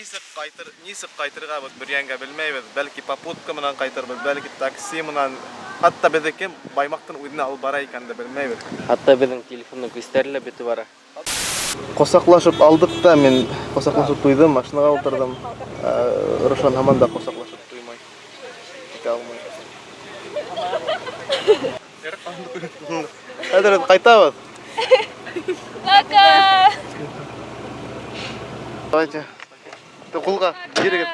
Нисек ҡайтыр, нисек ҡайтырға беҙ Бөрйәнгә белмәйбеҙ. Бәлки попутка менән ҡайтырбыҙ, бәлки такси менән. Хатта беҙҙе кем Баймаҡтың үҙенә алып бара икән дә белмәйбеҙ. Хатта беҙҙең телефондың көстәре лә бөтөп бара. Ҡосаҡлашып алдыҡ та, мин ҡосаҡлашып туйҙым, машинаға ултырҙым. Рушан һаман да ҡосаҡлашып туймай. Китә алмай. Хәҙер беҙ ҡайтабыҙ. Пока! Давайте. Ҡулға бирегеҙ.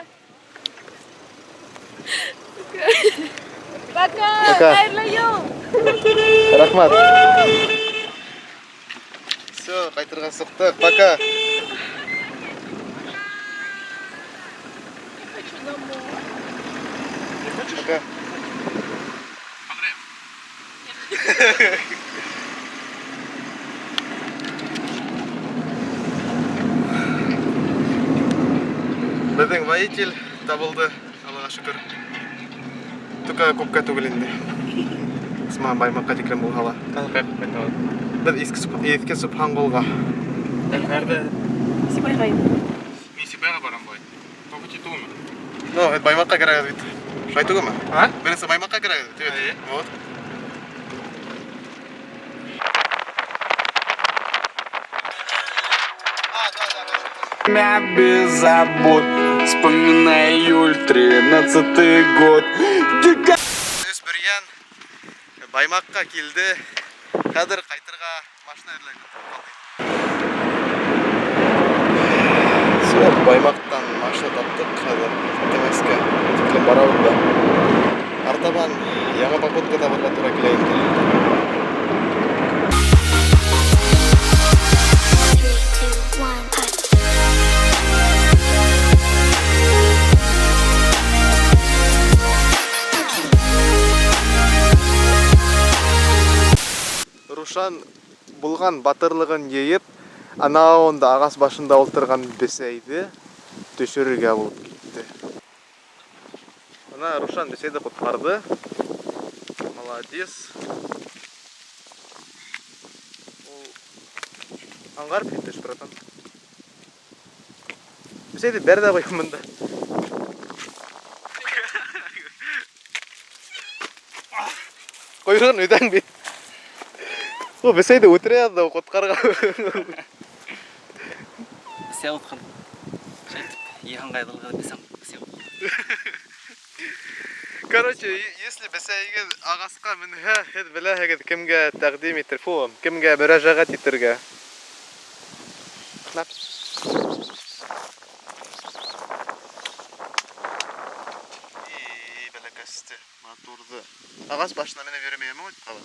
Пока! Пока. Хәйерле юл! Рәхмәт. Все, ҡайтырға сыҡтыҡ. Пока. Хочу домой. Пока. Беҙҙең водитель табылды, Аллаға шөкөр. Только күпкә түгел инде. Исма Баймаҡҡа тиклем булһа ла. Беҙ Иҫке Собханҡолға. Хәрҙә Сибайға. Мин Сибайға барам былай. По пути түгелме? Ну, это Баймаҡҡа кәрәк бит. Шулай түгелме? А? Беренсе Баймаҡҡа кәрәк бит. Эйе. Вот. Без забот. Вспоминай июль, 13-й год. Өс Бөрйән Баймаҡҡа килде. Хәҙер ҡайтырға машина эҙләп ҡалды. Все, Баймаҡтан машина таптыҡ. Хәҙер Темәскә тиклем барабыҙ ҙа. Артабан яңы попутка табырға тура килә инде. 3, 2, 1, touch. Рушан булған батырлығын йыйып, анауында ағас башында ултырған бесәйҙе төшөрөргә булып китте. Бына Рушан бесәйҙе ҡотҡарҙы. Молодец. Ул аңғарып китте, братан. Бесәйҙе бәр ҙә ҡуйған бында. Ҡойроғон өҙәң бит. Ул бесәйҙе үлтерә яҙҙы, ул ҡотҡарған. Бесәй отҡан. Шайтып, йыһанға яҙылған бесәй отҡан. Короче, если бесәйегеҙ ағасҡа менһә, һеҙ беләһегеҙ кемгә тәҡдим итер, фу, кемгә мөрәжәғәт итергә. На. И, бәләкәсте, матурҙы. Ағас башына менеп йөрөмәйме ул ҡала?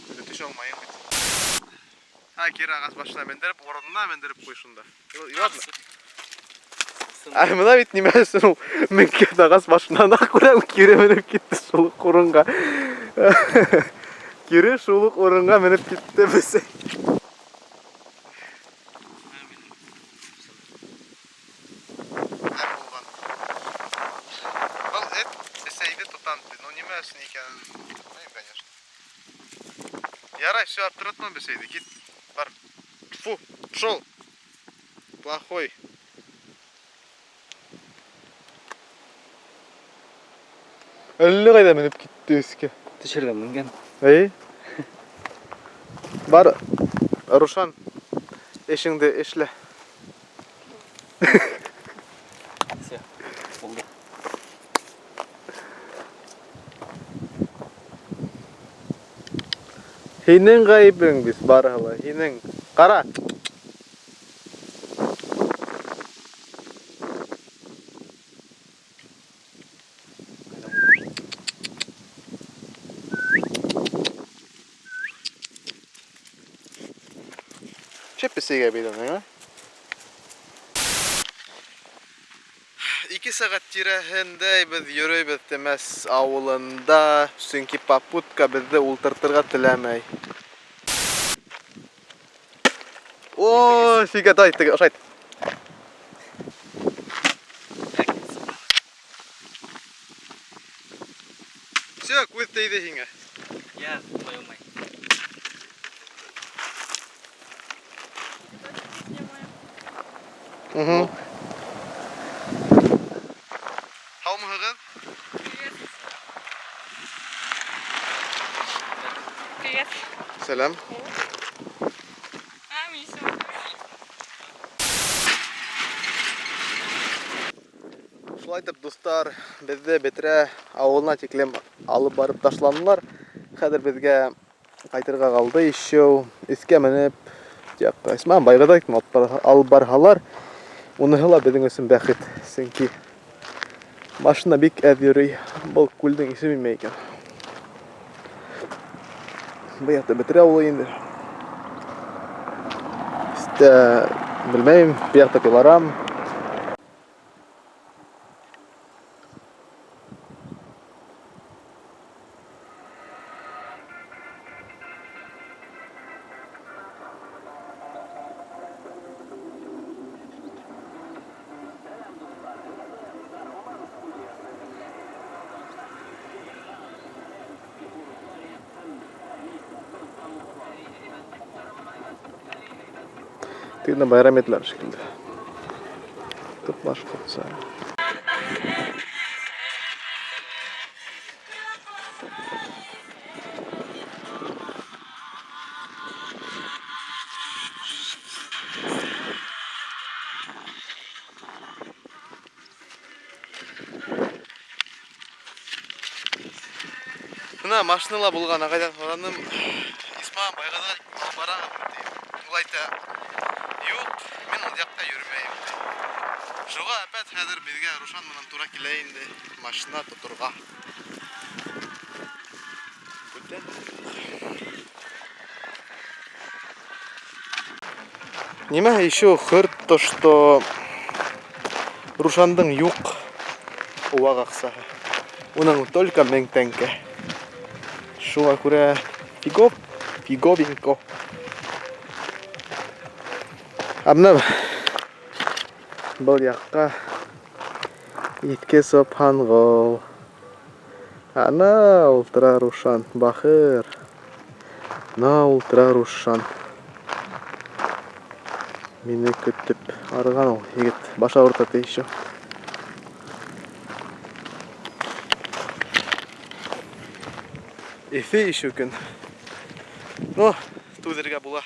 Үҙе төшә алмайым бит. Ха, кире ағас башына мендереп, урынына мендереп ҡуй шунда. Ладно. Ай, бына бит нимә өсөн ул менгән ағас башынан аҡ күрәм, кире менеп китте шул уҡ урынға. Кире шул уҡ урынға менеп китте бесәй. Был эт бесәйҙе тотам ти. Ну, нимә өсөн икәнен белмәйем, конечно. Ярай, все, аптыратма бесәйҙе. Кит, бар. Фу, пошел. Плохой. Әллә ҡайҙа менеп китте өҫкә. Төшөргә менгән. Эй. Бар, Рушан, эшеңде эшлә. Все, булды. Һинең ғәйебең бит барыһы ла, һинең. Ҡара. Шәп бесәйгә бәйләнең, а? 2 сәғәт тирәһендә беҙ йөрөйбөҙ Темәс ауылында, сөнки попутка беҙҙе ултыртырға теләмәй. О, фига, дай, теге, ошайт. Все, күҙ тейҙе һиңә. Я, ҡуйылмай. Угу. Сәләм. Шулай итеп, дуҫтар, беҙҙе Бөтрә ауылына тиклем алып барып ташланылар. Хәҙер беҙгә ҡайтырға ҡалды еще өҫкә менеп, яҡҡа, Исман байғыҙа алып барһалар, уныһы ла беҙҙең өсөн бәхет, сөнки машина бик әҙ йөрөй. Был күлдең исеме нимә икән? Был яҡта Бөтрә ауылы инде. Өҫтә белмәйем, был яҡта пилорам. Тегендә байрам итәләр шикелле. Төп башҡортса. Бына машинала булған ағайҙан һораным. Исман байғыҙға алып барағыҙмы тип. Ул әйтә, юҡ, мин ул яҡта йөрөмәйем ти. Шуға опять хәҙер беҙгә Рушан менән тура килә инде машина тоторға. Бүтән. Нимә еще хөрт то, что Рушандың юҡ ваҡ аҡсаһы. Уның только 1000 тәңкә. Шуға күрә фиго, фиговенько. Ә бына был яҡҡа Иҫке Собханғол. Ана ултыра Рушан, бахыр. Ана ултыра Рушан. Мине көтөп арыған ул егет. Баш ауырта ти еще. Эҫе еще көн. Ну, түҙергә була.